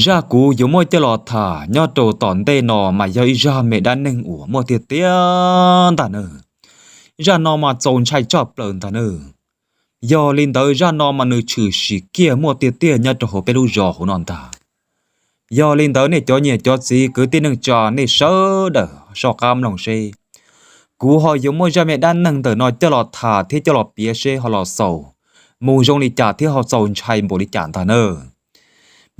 Zaj kuv yuav muab coj los tham nyob rau tom ntej no mas yog ib zaj me dab neeg uas muaj tiag tiag ntag nawb. Zaj no mas txaus ntshai tshaj plaws ntag nawb. Yog li ntawd zaj no mas nws tshwm sim kiag muaj tiag tiag nyob rau hauv peb lub zos hauv no ntag. Yog li ntawd nej cov niam cov txiv kwv tij neej tsa nej sawv daws soj qab mloog seb kuv ho yuav muab zaj me dab neeg ntawm no coj los tham thiab coj los piav seb ho los xaus mus zoo li cas thiab ho txaus ntshai npaum li cas ntag nawb.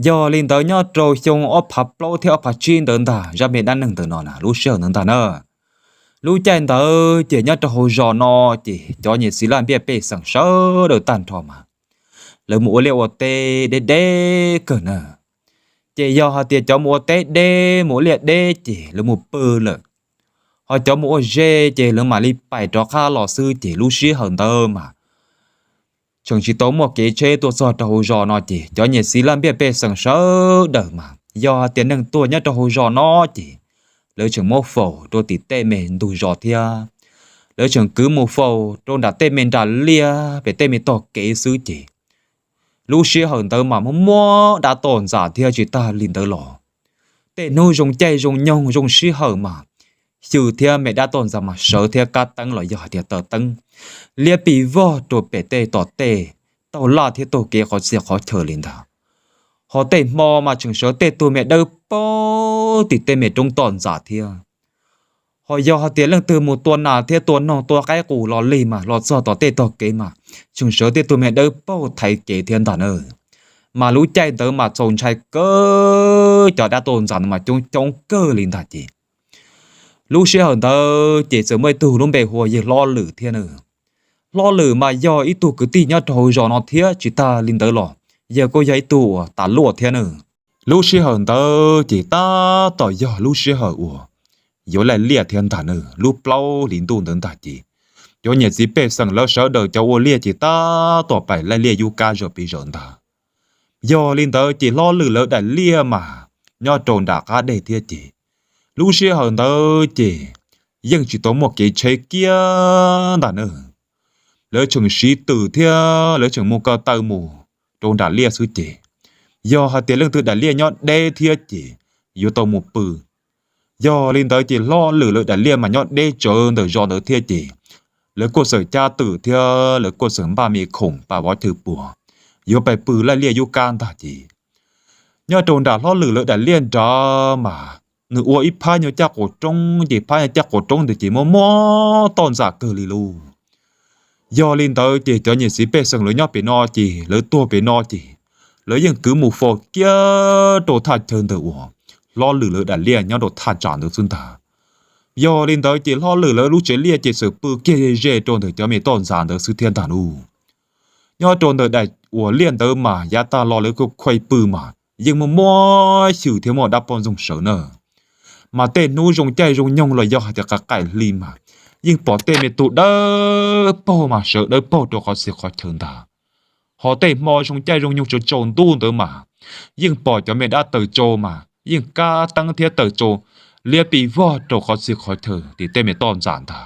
Yog li ntawd nyob rau xyoo ob phav plaub thiab ob phav tsib ntawd ntag zaj me dab neeg ntawm no na lub sij hawm ntawd ntag na. Lub caij ntawd ces nyob rau hauv zos no ces cov niam txiv laj npiaj pej xeem sawv daws tag nrho mas lawv mus ua liaj ua teb deb deb kawg na. Ces yog hais tias cov mus ua teb deb mus ua liaj deb ces lawv mus pw lawm, ho cov mus ua ze ces lawv mam li pais rov qab los xwb ces lub sij hawm ntawd mas tseem tsis tau muaj kev tsheb tuaj txog rau hauv zos no ces cov niam txiv laj npiaj pej xeem sawv daws mas yog hais tias neeg tuag nyob rau hauv zos no ces lawv tseem muab faus rau tim tej me ntug zos thiab. Lawv tseem kwv mus faus rau nram tej me nram liaj pem tej me tog kev xwb ces lub sij hawm ntawd mas muaj muab dab toj ntxas thiab tsis tag li ntawd los tej hnub zoo caij zoo nyoog zoo sij hawm mas xyw thiab me dab toj ntxas mas sawv thiab kab teeb los yog hais tias taws teeb liab pis vog rau pem tej tom tej taug laj thiab taug kev qhov txhia qhov chaw li ntag. Ho tej hmo mas tseem sawv tej tug me dawb paug tim tej me roob toj ntxas thiab. Ho yog hais tias leej twg mus tua nas thiab tua noog tua qaib qus los lig mas los txog tom tej tog kev mas tseem sawv tej tug me dawb paug thaiv kev thiab ntag na. Mas lub caij ntawd mas txaus ntshai kawg, cov dab toj ntxas ntawd mas coob coob kawg li ntag ces lub sij hawm ntawd ces txawm muaj ib tug lub npe hu ua yawg Hlob Lwm thiab na. Hlob Lwm mas yog ib tug kwv tij nyob rau hauv zos no thiab tsis tag li ntawd los yawg kuj yog ib tug uas tas luaj thiab na. Lub sij hawm ntawd ces tab tom yog lub sij hawm uas yuav laij liaj thiab ntag na, lub plaub hlis ntuj ntawd ntag ces cov niam txiv pej xeem lawv sawv daws cov ua liaj ces tab tom pais laij liaj yub kab zom pes zaws ntag. Yog li ntawd ces Hlob Lwm lawv daim liaj mas nyob rau nram qab deg thiab ces lub sij hawm ntawd ces yeej tsis tau muaj kev tsheb kiag ntag na. Lawv tseem siv twm thiab lawv tseem mus ko taw mus rau nram liaj xwb ces yog hais tias leej twg daim liaj nyob deb thiab ces yuav tau mus pw. Yog li ntawd ces Hlob Lwm lawv daim liaj mas nyob deb tsawv ntawm zos ntawd thiab ces lawv kuj txawm cab twm thiab lawv kuj txawm npaj me khoom pam vov chaw puag yuav pais pw laij liaj yub kab ntag ces nyob rau nram Hlob Lwm lawv daim liaj nrad mas nws ua ib phab nyuag caj quas roob ces phab nyuag caj quas roob ntawd ces muaj muab toj ntxas kawg li lauj. Yog li ntawd ces cov niam txiv pej xeem lawv nyob pem no ces lawv tuag pem no ces lawv yeej kwv mus faus kiag rau thaj chaw ntawm uas Hlob Lwm lawv daim liaj nyob rau thaj tsam ntawd xwb ntag. Yog li ntawd ces Hlob Lwm lawv lub tsev liaj ces txawm pw kiag ze ze rau ntawm cov me toj ntxas ntawd xwb thiab ntag lauj. Nyob rau ntawm daim uas liaj ntawd mas yav tag los lawv kuj khuai pw mas yeej muaj muab xyw thiab muaj dab poj ntxoog sawv na. Mas tej hnub zoo caij zoo nyoog los yog hais tias qaim qaim hli mas yeej pom tej me tug dawb paug mas sawv dawb paug rau qhov txhia qhov chaw ntag. Ho tej hmo zoo caij zoo nyoog tsaus tsaus ntuj ntawd mas yeej pom cov me dab taws tsau mas yeej kab teeb thiab taws tsau liab pis vog rau qhov txhia qhov chaw tim tej me toj ntxas ntag.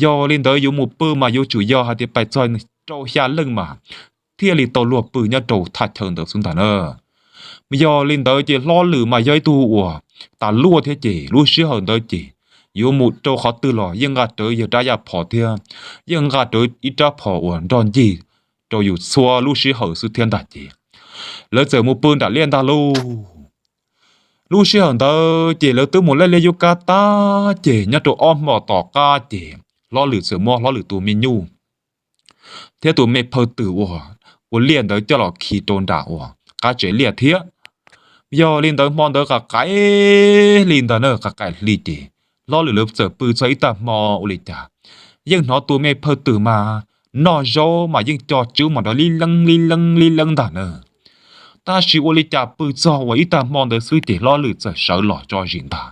Yog li ntawd yuav mus pw mas yuav tsum yog hais tias pais txog rau xya leej mas thiaj li tau luag pw nyob rau thaj chaw ntawd xwb ntag na. Yog li ntawd ces Hlob Lwm mas yog ib tug uas tas luaj thiab ces lub sij hawm ntawd ces yuav mus rau qhov twg los yeej nqa rawv yawg rab yaj phom thiab yeej nqa rawv ib rab phom uas nrog ncig rau yus txhua lub sij hawm xwb thiab ntag ces lawv txawm mus pw nram liaj ntag lauj. Lub sij hawm ntawd ces lawv twb mus laij liaj yub kab tag ces nyob rau ob hmo tom qab ces Hlob Lwm txawm muab Hlob Lwm tus me nyuj thiab tus me phawj twm uas ua liaj ntawd coj los khi rau nram uas qab tsev liaj thiab. Yog li ntawd hmo ntawd qaim qaim hli ntag na, qaim qaim hli ces Hlob Lwm lawv txawm pw txog ib tag hmo ua li cas yeej hnov tus me phawj twm mas noj zaub mas yeej co tswb mas nrov lib leeb lib leeb lib leeb ntag na. Tab sis ua li cas pw txog uas ib tag hmo ntawd xwb ces Hlob Lwm txawm sawv los tso zis ntag.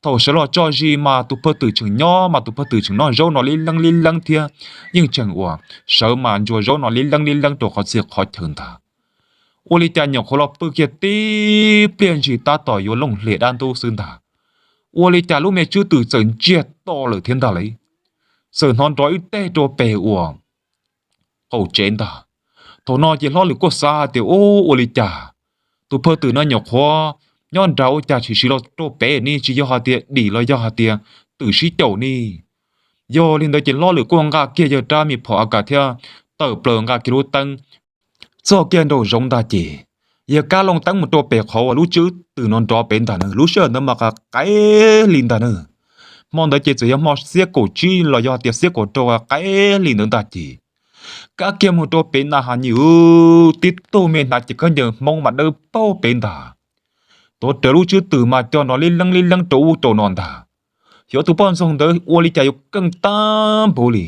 Thaum sawv los tso zis mas tus phawj twm tseem nyob mas tus phawj twm tseem noj zaub no lib leeb lib leeb thiab yeej tseem uas sawv mas ntsuas zaub no lib leeb lib leeb rau qhov txhia qhov chaw ntag. Ua li cas nyuam qhuav los pw kiag tib pliag ntshis tab tom yuav looj hlias dab ntub xwb ntag, ua li cas lub me tswb twm txawm ntsiag to lawm thiab ntag lauj. Txawm hnov nrov ib teg rau pem uas qaum tsev ntag. Thaum no ces Hlob Lwm kuj xav hais tias, Ub, ua li cas Tus phaj twm no nyuam qhuav nyob nrad ua cas tshwm sim los rau pem ne, tsis yog hais tias dim los yog hais tias twm sib caum ne. Yog li ntawd ces hlob lwm kuj nqa kiag yawg rab me phom a kas thiab tawm plaws nqa kiag lub teeb txog kiag nraum zoov ntag ces yawg kab loo teeb mus rau pem qhov uas lub tswb twm no nrov pem ntag na. Lub sij hawm ntawd mas qaim li ntag na. Hmo ntawd ces txawm yog hmo xiab kaum tsib los yog tias xiab kaum rau qaim li ntawd ntag ces kab kiag mus rau pem na has nyim tib tug me hnav cev khaub ncaws Hmoob mas dawb paug pem ntag. Tuav rawv lub tswb twm mas co nrov li leeb li leeb rau ub rau no ntag. Xyov tus poj ntxoog ntawd ua li cas yuav keej tag npaum li,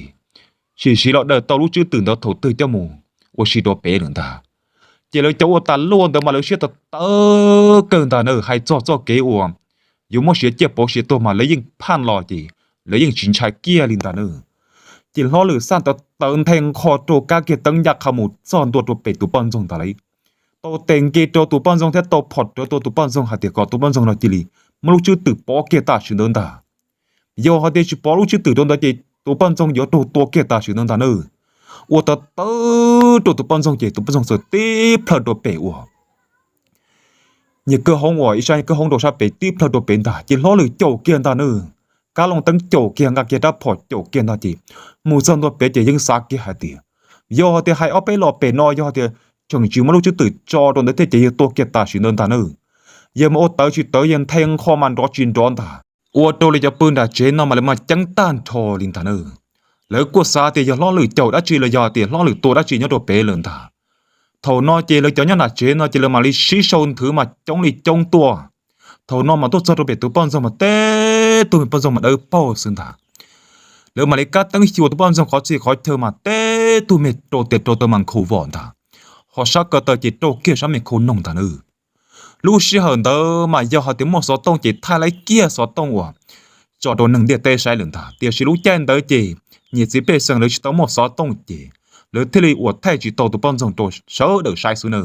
tshwm sim los daws tau lub tswb twm ntawd thaum twg coj mus ua si rau pem lawm ntag. Ces lawv cov ua tas luaj ntawd mas lawv siab tawv tawv kawg ntag na, hais txog txoj kev uas yuav muab siav ciaj pauv siav tuag mas lawv yeej phaj los ces lawv yeej tsis ntshai kiag li ntag na. Ces hlob lwm xaj tawv tawv nthe nqho rau kab kiag teeb ncaj qha mus txog ntua rau pem tus poj ntxoog ntag lauj. Tau tes nce rau tus poj ntxoog thiab tau phom rawv tau tus poj ntxoog hais tias kom tus poj ntxoog no cia li muab lub tswb twm pov kiag tam sim ntawd ntag. Yog hais tias tsis pov lub tswb twm rau ntawd ces tus poj ntxoog yuav raug tua kiag tam sim ntawd ntag na. Ua tawv tawv rau tus poj ntxoog ces tus poj ntxoog txawm tib plhaw rau pem uas nyias kwj hoob uas ib sab nyias kwj hoob rau sab pem tib plhaw rau pem ntag ces hlob lwm caum kiag ntag na. Kab loo teeb caum kiag nqa kiag rab phom caum kiag ntag ces mus txog ntua pem ces yeej xav kiag hais tias yog hais tias hais ob peb los pem no yog hais tias tseem tsis muab lub tswb twm tso rau ntawd thiab ces yawg tua kiag tam sim ntawd ntag na. Yawg mas ua tawv tsis tawv yawg nthe nqho mas nrov tsis nrov ntag. Ua rau li cov pw nram tsev no mas lawv mas ceeb tag nrho li ntag na. Lawv kuj xav tias yog hlob lwm caum dab tsi los yog tias hlob lwm tua dab tsi nyob rau pem lawm ntag. Thaum no ces lawv cov nyob nram tsev no ces lawv mam li sib sau nthwv mas coob li coob tuaj. Thaum no mas tuaj txog rau pem tus poj ntxoog mas teb tug me poj ntxoog mas dawb paug xwb ntag. Lawv mam li kab teeb xyuas tus poj ntxoog qhov txhia qhov chaw mas teb tug me rau tes rau taw mas nkhaus vos ntag, ho sab ko taw ces rau kiag sab me khau noog ntag na. Lub sij hawm ntawd mas yog hais tias muaj xov tooj ces thaij laib kiag xov tooj uas tso rau neeg ntiaj teb saib lawm ntag, tiam sis lub caij ntawd ces niam txiv pej xeem lawv tsis tau muaj xov tooj ces lawv thiaj li uas thaij tsis tau tus poj ntxoog rau sawv daws saib xwb na.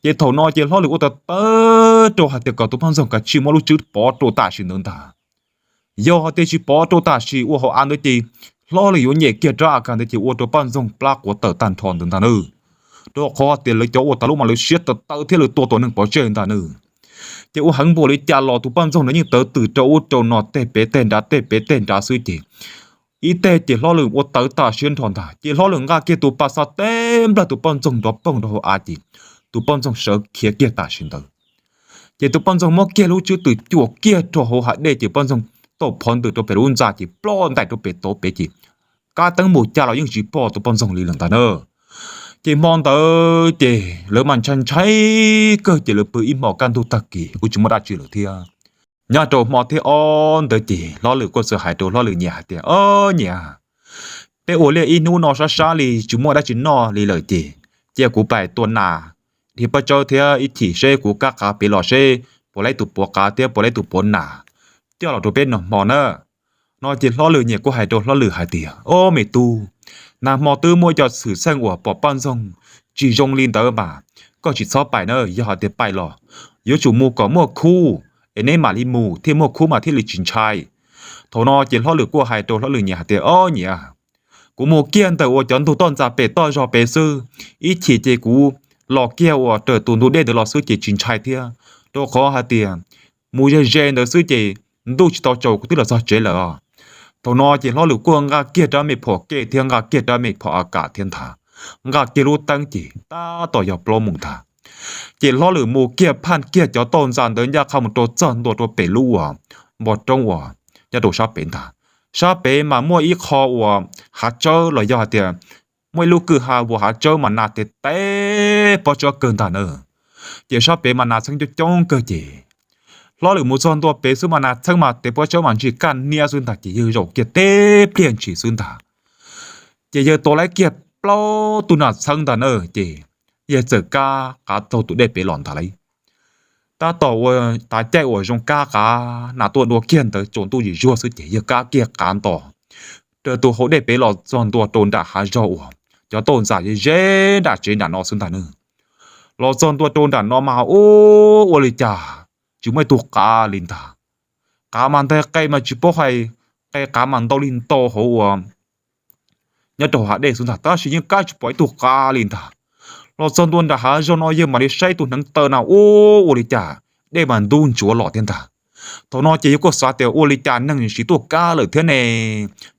Ces thaum no ces hlob lwm ua tawv tawv rau hais tias kom tus poj ntxoog kav tsij muab lub tswb pov rau tam sim ntawd ntag. Yog hais tias tsis pov rau tam sim ua hauv av ntawd ces hlob lwm yuav nyem kiag rab a kas ntawd ces ua rau poj ntxoog plab quav tawm tag nrho ntawd ntag na. Rau qhov tias lawv cov ua tas lub mas lawv siab tawv tawv thiab lawv tua tus neeg pov tseg ntag na. Ces ua heev npaum li cas los tus poj ntxoog ntawd yeej tawv twm rau ub rau no tej pem tej nrad tej pem tej nrad xwb ces ib teg ces hlob lwm ua tawv tas siab nrho ntag ces hlob lwm nqa kiag tus pas xa teb nplawg tus poj ntxoog nrov poog rau hauv av ces tus poj ntxoog sawv khiav kiag tam sim ntawd. Ces tus poj ntxoog muab kiag lub tswb twm cuam kiag rau hauv hav dej ces poj ntxoog tau phov ntws rau pem lub ntxa ces ploj ntais rau pem tod pem ces kab teeb mus cas los yeej tsis pom tus poj ntxoog li lawm ntag na. Ces hmo ntawd ces lawv mas ntshai ntshai kawg ces lawv pw ib hmos kaj ntug tag kis kuj tsis muaj dab tsi lawm thiab. Nyob rau hmo thib ob ntawd ces hlob lwm kuj txawm hais rau hlob lwm niam hais tias, Ob niam, peb ua liaj ib hnub no sab sab li tsis muaj dab tsi noj li lawm ces cia kuv pais tua nas dhia pob tsawb thiab ib chim seb kuv kab qav pem los seb puas laib tus puav qav thiab puas laib tus puav nas coj los rau peb noj hmo na. No ces hlob lwm niam kuj hais rau hlob lwm hais tias, Ob me tub, nag hmo twb muaj cov xwm txheej uas pom poj ntxoog tsis zoo li ntawd mas koj tsis txhob pais na, yog hais tias pais los yuav tsum mus kom muaj khub es neb mam li mus thiaj muaj khub mas thiaj li tsis ntshai. Thaum no ces hlob lwm kuj hais rau hlob lwm niam hais tias, Ob niam, kuv mus kiag ntawm uas cov ntug toj ntxas pem toj zog pem xwb, ib chim ces kuv los kiag uas raws tus ntug dej ntawd los xwb ces tsis ntshai thiab, rau qhov hais tias mus ze ze ntawd xwb ces ntuj tsis tau tsaus kuv twb los txog tsev lawm os. Thaum no ces hlob lwm kuj nqa kiag rab me phom kej thiab nqa kiag rab me phom a kas thiab ntag, nqa kiag lub teeb ces tab tom yog plaub moos ntag. Ces hlob lwm mus kiag phaj kiag cov toj ntxas ntawd ncaj qha mus rau txog ntua rau pem lub uas npoo roob uas nyob rau sab pem ntag. Sab pem mas muaj ib qho uas hav tsawb los yog hais tias muaj ib lub kwj ha uas hav tsawb mas nas tes tes pob tsawb kawg ntag na. Ces sab pem mas nas txheeb coob coob kawg ces hlob lwm mus txog ntua pem xwb mas nas txheeb mas tes pob tsawb mas ntsis kaj niab xwb ntag ces yawg zaum kiag teb pliag ntshis xwb ntag. Ces yawg tua laib kiag plaub tug nas txheeb ntag na ces yawg txawm kab qav taug tus dej pem los ntag lauj. Tab tom ua tav caij uas zoo kab qav nas tuaj dua kiag ntawd tsaus ntuj yim zuag xwb ces yawg kab kiag qav nto raws tus hauv dej pem los txog ntua rau nram hav zog uas cov toj ntxas ze ze nram tsev nram no xwb ntag na. Los txog ntua rau nram no mas ua ua li cas tsis muaj ib tug qav li ntag. Qav mas ntag qe mas tsis paub hais, qe qav mas ntau li ntau hauv uas nyob rau hav dej xwb ntag tab sis yeej kab tsis pom ib tug qav li ntag. Los txog ntua nram hav zoov no yawg mam li saib tus hneev taw na, ub, ua li cas dej mas ntub ntsuav los thiab ntag. Thaum no ces yawg kuj xav tias ua li cas neeg tsis tuaj kab lawm thiab ne,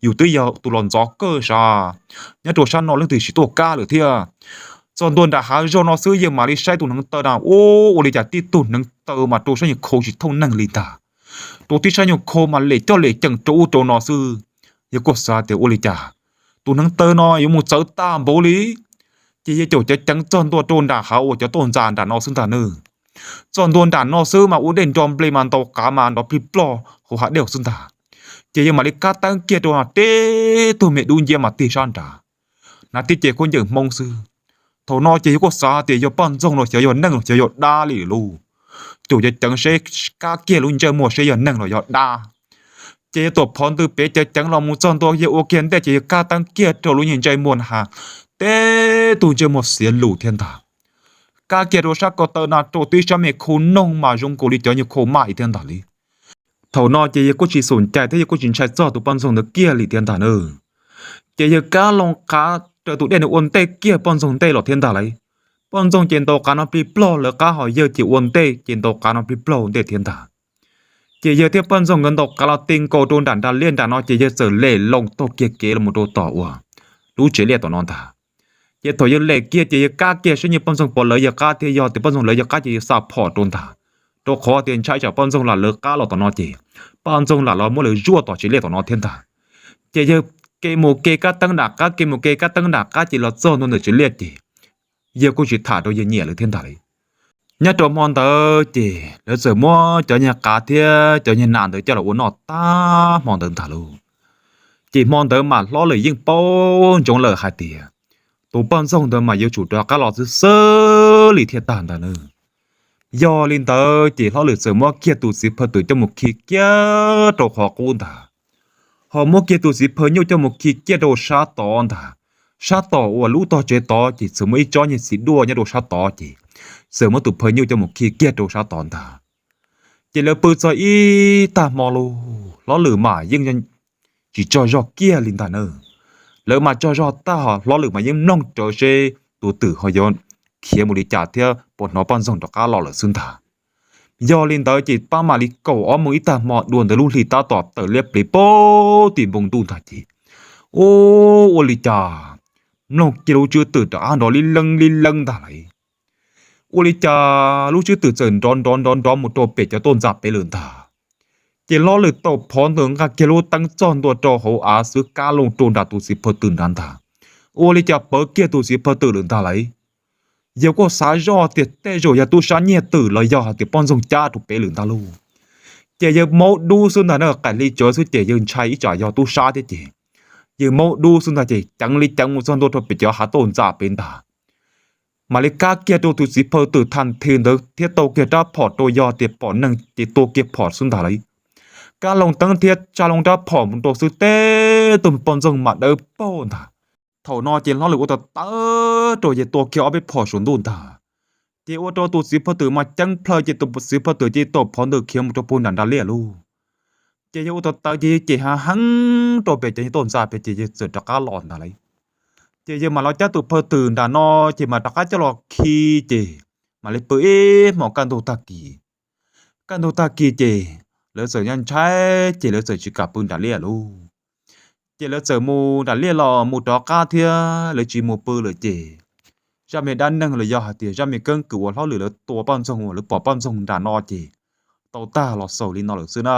yus twb yog tus los ntxov kawg sav, nyob rau sab no leej twg tsis tuaj kab lawm thiab. Txog ntua nram hav zoov no xwb yawg mam li saib tus hneev taw na, ub, ua li cas tib tug hneev taw mas rau sab nyuag khau tsis thooj neeg li ntag. Rau tib sab nyuag khau mas lem coj lem ceem rau ub rau no xwb. Yawg kuj xav tias ua li cas tus hneev taw no yuav mus txawv tag npaum li. Ces yawg caum ceev ceev txog ntua rau nram hav uas cov tauj ntxas nram no xwb ntag nawb. Txog ntua nram no xwb mas ua dej nro nplej mas ntaus qav mas nrov plig plog hauv hav dej xwb ntag. Ces yawg mam li kab teeb kiag rau tib tug me dub nciab mas tig sab nrad, hnav tib ce khaub ncaws Hmoob xwb. Thaum no ces yawg kuj xav tias yog poj ntxoog los xyov yog neeg los xyov yog dab li lauj. Caum ceev ceev seb, kab kiag lub ntsej muag seb yog neeg los yog dab. Ces yawg tuam phov ntws pem ceev ceev los mus txog ntua yawg ua kiag ntej ces yawg kab teeb kiag rau lub niag ntsej muag na has, tib tug ntsej muag xiav lus thiab ntag. Kab kiag rau sab ko taw na rau tib sab me khau noog mas zoo nkaus li cov nyuag khau maj thiab ntag li. Thaum no ces yawg kuj tsis xum cai thiab yawg kuj tsis ntshai txog tus poj ntxoog ntawd kiag li thiab ntag nawb. Ces yawg kab loo qav raws tus dej nws ua ntej kiag poj ntxoog ntej los thiab ntag lauj. Poj ntxoog ces ntaus qav no plig plog lawv qab, ho yawg ces ua ntej ces ntaus qav no plig plog ua ntej thiab ntag. Ces yawg thiab poj ntxoog nkawd ntaus qav los ti nkaus rau nram nras liaj nram no ces yawg txawm lem loo taug kiag kev los mus rau tom uas lub tsev liaj tom no ntag. Ces thaum yawg lem kiag ces yawg kab kiag seb nyias poj ntxoog puas lawv yawg qab thiab, yog tias poj ntxoog lawv yawg qab ces yawg xa phom rau ntag, rau qhov tias ntshai tsam poj ntxoog lam lawv qab los tom no ces poj ntxoog lam los muab lawv zuaj tom tsev liaj tom no thiab ntag. Ces yawg ke mus ke kab teeb nram qab, ke mus ke kab teeb nram qab ces los txog ntua ntawm tsev liaj ces yawg kuj tsis tham rau yawg niam lawv thiab ntag li. Nyob rau hmo ntawd ces lawv txawm muab cov nyuag qav thiab cov nyuag nas ntawd coj los ua noj tag hmo ntawd ntag lauj. Ces hmo ntawd mas hlob lwm yeej paub ntsoov lawm hais tias tus poj ntxoog ntawd mas yuav tsum rov qab los xwb xwb li thiaj tag ntag na. Yog li ntawd ces hlob lwm txawm muab kiag tus txiv phaw twm coj mus khi kiag rau qhov qub ntag, ho muab kiag tus txiv phaw nyuj coj mus khi kiag rau sab tod ntag. Sab tom uas lub tog tsev tod ces txawm muaj ib tsob nyuag txiv duaj nyob rau sab tod ces txawm muab tus phaw nyuj coj mus khi kiag rau sab tod ntag. Ces lawv pw txog ib tag hmo lauj, hlob lwm mas yeej tsis tsaug zog kiag li ntag na. Lawv mas tsaug zog tag, hlob lwm mas yeej mloog rawv seb tus twm ho yuav khiav mus li cas thiab puas hnov poj ntxoog rov qab los lawm xwb ntag. Yog li ntawd ces pab mam li kaum ob moos ib tag hmo dua ntawd lub hli tab tom tawm liab pliv pem tim npoo ntuj ntag ces, ub, ua li cas mloog kiag lub tswb twm rov qab nrov li leeb li leeb ntag lauj. Ua li cas lub tswb twm txawm nrov nrov nrov nrov mus rau pem cov tauj ntxas pem lawm ntag. Ces hlob lwm tau phov ntawm nqa kiag lub teeb txog ntua rau hauv av xwb kab loo rau nram tus txiv phaw twm nrad ntag. Ua li cas pawv kiag tus txiv phaw twm lawm ntag lauj. Yawg kuj xav zoj tias tej zaum yog tub sab nyiag twm los yog hais tias poj ntxoog cab rau pem lawm ntag lauj. Ces yawg maub dub xwb ntag na, qaim hli tsawv xwb ces yawg ntshai ib tsam yog tub sab thiab ces yawg maub dub xwb ntag ces ceev li ceev mus txog ntua rau pem cov hav tauj ntxas pem ntag. Mam li kab kiag rau tus txiv phaw twm thas thi ntawd thiab tau kiag rab phom rau, yog tias pom neeg ces tua kiag phom xwb ntag lauj. Kab loo teeb thiab tsa loo rab phom mus rau xwb teb tus poj ntxoog mas dawb paug ntag. Thaum no ces hlob lwm ua tau tawv rau ces tua kiag ob peb phom saum ntuj ntag. Ces ua rau tus txiv phaw twm mas ceeb plhaw ces tus txiv phaw twm ces tau phov ntawm khiav mus rau puag nram nrag liaj lauj. Ces yawg ua tau tawv ces yawg cem hav heev rau pem cov nyuag tauj ntxas pem ces yawg txawm rov qab los ntag lauj. Ces yawg mam los cab tus phaw twm nram no ces mam rov qab coj los khi ces mam li pw ib hmos kaj ntug tag kis. Kaj ntug tag kis ces lawv txawm ntshai ces lawv txawm tsis kam pw nram liaj lauj. Ces lawv txawm mus nram liaj los mus rov qab thiab lawv tsis mus pw lawm ces zaj me dab neeg los yog hais tias zaj me keeb kwm uas hlob lwm lawv tua poj ntxoog uas lawv pom poj ntxoog nram no ces tau tag los xaus li no lawm xwb na.